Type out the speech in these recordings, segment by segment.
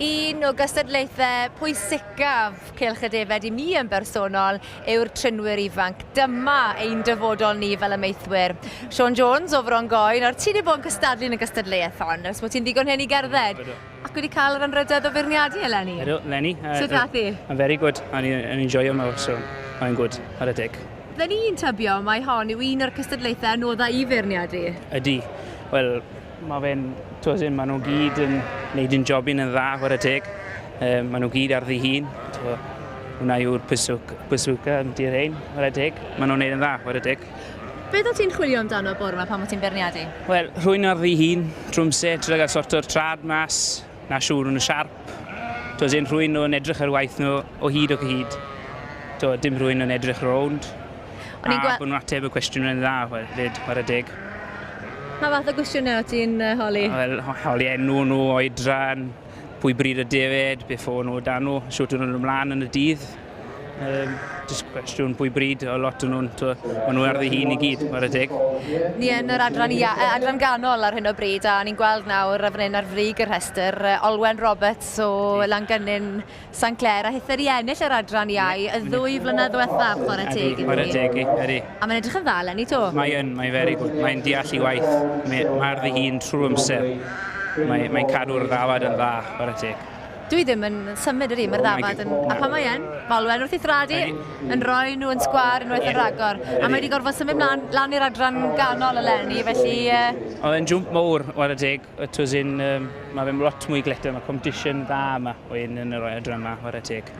Un o gystadlaethau pwysicaf Cylch y Defaid i mi yn bersonol yw'r trinwyr ifanc. Dyma ein dyfodol ni fel amaethwyr. Siôn Jones o Fron Goen, nawr ti wedi bod yn cystadlu yn y gystadleuaeth hon ers bod ti'n ddigon hen i gerdded. Ac wedi cael yr anrhydedd o feirniadu eleni. Ydw, eleni. Sut ath hi? Yn very good. O'n i'n enjoyo mawr, so mae'n good, ar y deg. Fydden i'n tybio mai hon yw un o'r cystadlaethau anodda i feirniadu. Ydy. Wel, Mae fe'n, t'wod, maen nhw gyd yn gwneud yn jobyn yn dda, chwarae teg. Um, maen nhw gyd ar ddi-hun. Hwna yw'r pwyswca yn di'r ein, chwarae teg. Maen nhw'n gwneud yn dda, chwarae teg. Beth o ti'n chwilio amdano bore yma pan o ti'n beirniadu? Wel, rhywun ar ddi-hun, trwm se, trio gael sorto'r trad mas, na siŵr nhw'n siarp. Does un rhywun nhw'n edrych ar waith nhw o hyd o hyd. Do, dim rhywun nhw'n edrych rownd. O'n i'n A bod nhw'n ateb y cwestiwn yn dda hefyd, chwarae teg. Pa fath o gwestiynau o ti'n holi? Wel, holi enw nhw, oedran, pwy bryd y defaid, beth ffôn nhw dan nhw, siwt nhw'n ymlaen yn y dydd. Um, just cwestiwn pwy bryd, o lot o'n nhw'n, maen nhw ar ddi-hun i gyd, chwarae teg. Ni yn yr adran, ia, adran ganol ar hyn o bryd, a ni'n gweld nawr fan hyn ar frig y rhestr, Olwen Roberts o Langynin Sant Clêr, a hither i ennill yr adran iau y ddwy flynedd ddiwethaf, chwarae teg iddi. Chwarae teg i, ydy. A mae'n edrych yn dda eleni to. Mae yn, mae'n very good. Mae'n deall i waith. Mae, mae ar ddi hun trwy amser. Mae'n mae cadw'r ddafad yn dda, chwarae teg. Dwi ddim yn symud ydy, mae'r ddafad yn... A pan mae yn, mae Olwen wrth ei thrad i, yn rhoi nhw yn sgwâr unwaith yn rhagor. A mae wedi gorfod symud mlaen lan i'r adran ganol eleni, felly... Oedd e'n jwmp mowr, chwarae teg. It was in, um, mae fe'n lot mwy glitter, mae competition dda yma o un yn yr oedran yma, chwarae teg.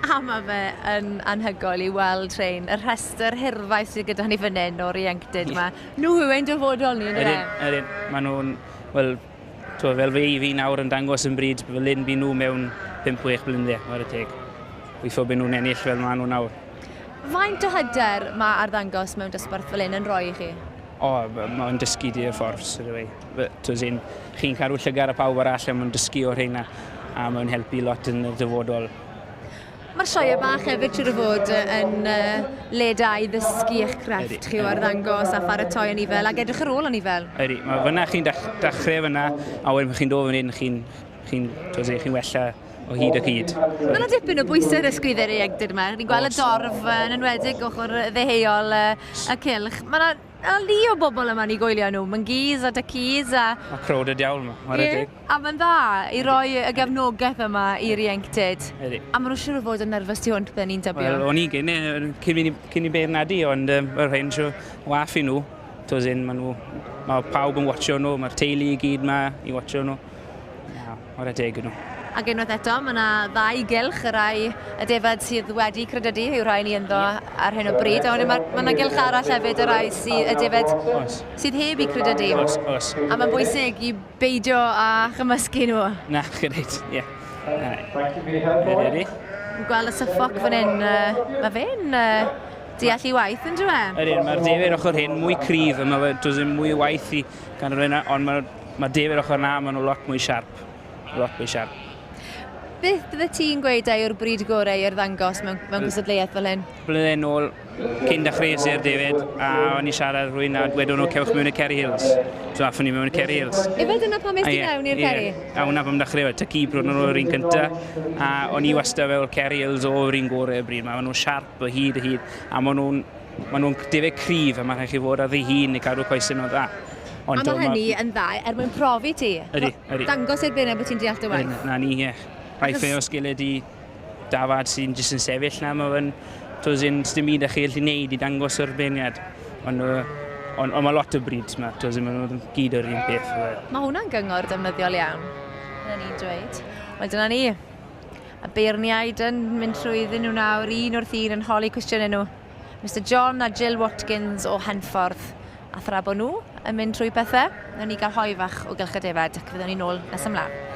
A mae fe yn anhygoel i weld rhein, y rhestr hirfaith sydd gyda ni fan hyn o'r ieuenctid yma. Nhw yw ein dyfodol ni, yndyfe? Ydyn, ydyn. Maen nhw'n, wel, twel, fel fe i fi nawr yn dangos yn bryd, fel un bu nhw mewn 5-6 blynydde, chwarae teg. Weithio byd nhw'n ennill fel maen nhw nawr. Faint o hyder mae arddangos mewn dosbarth fel hyn yn rhoi i chi? O, mae'n dysgu di y ffordd, straight away. But, in, chi'n cadw llygad ar pawb arall a mae'n dysgu o'r rheina a mae'n helpu lot yn y dyfodol. Mae'r sioeau bach hefyd siŵr o fod yn uh, le da i ddysgu eich crefft chi o arddangos a pharatoi anifel ac edrych ar ôl anifel. Ydy, mae fyna chi'n dachrau fyna a wedyn chi'n dod fan hyn chi'n chi chi wella o hyd ac hyd. Mae yna dipyn o bwysau ar ysgwyddau ieuenctid yma. Ni'n gweld y dorf yn enwedig ochr ddeheuol y cylch. Mae yna lu o bobl yma ni gwylio nhw. Mae'n gys a dycus a... Mae crowded iawn yma, chwarae teg. A mae'n dda i roi y gefnogaeth yma i'r ieuenctid. Ydy. A maen nhw'n siŵr o fod yn nerfus tu hwnt bydden ni'n dybio. Wel, o'n i gyn, cyn i, cyn i beirnadu, ond um, yr hyn siw waff i nhw. Toes in, maen nhw, mae pawb yn watcho nhw, mae'r teulu i gyd ma i watcho nhw. Na, chwarae teg i nhw. Ac unwaith eto, mae yna ddau gylch, y rai y defaid sydd wedi credydu yw'r rhai ni ynddo ar hyn o bryd, a wedyn mae, mae yna gylch arall hefyd, y rai sydd, y defaid Oes. sydd heb eu credydu. Oes, oes. A mae'n bwysig i beidio â chymysgu nhw. Na, reit, ie. Ready, ready. Yn gweld y Suffolk fan hyn, uh, mae fe'n uh, deall i waith yn dwi? Ydyn, mae'r defaid ochr hyn mwy cryf, a mae fe, does dim mwy o waith i gan yr yna, ond mae'r Mae defaid ochr na, maen nhw lot mwy siarp. Lot mwy siarp. Beth bydde ti'n gweud e yw'r bryd gorau i'r ddangos mewn, mewn cystadleuaeth fel hyn? Blynydde nôl, cyn dechreuais i'r defaid, a o'n i siarad rhywun a wedon nhw cewch mewn y Kerry Hills. So athon ni mewn y Kerry Hills. Ife dyna pam es ti mewn i'r Kerry? A hwnna pam dechreuais, ta ci bryd nhw'r un cynta. A o'n i wastad fel Kerry Hills o'r un gorau y bryd. Maen nhw'n siarp o hyd o hyd. A maen nhw'n Maen nhw'n defaid cryf a mae'n rhaid chi fod ar ddi-hun i cadw coesau nhw'n dda. Ond a mae hynny yn dda er mwyn profi ti. Ydy, ydy. Dangos i'r byd bod ti'n deall dy waith. Na ni, ie. Rhaid fe o sgiliau di dafad sy'n jyst yn sefyll na, mae fe'n... Does un, dim byd â chi allu neud i dangos yr beirniad. Ond, on, on mae lot o breeds ma, does un, maen nhw'n gyd o'r un peth. Mae hwnna'n gyngor defnyddiol iawn, dyna ni'n dweud. Wel, dyna ni. Y beirniaid yn mynd trwyddyn nhw nawr, un wrth un yn holi cwestiynau nhw. Mister John a Jill Watkins o Henffordd. A thra bod nhw yn mynd trwy pethau, wnawn ni gael hoe fach o Gylch y Defaid ac fyddwn ni nôl nes ymlaen.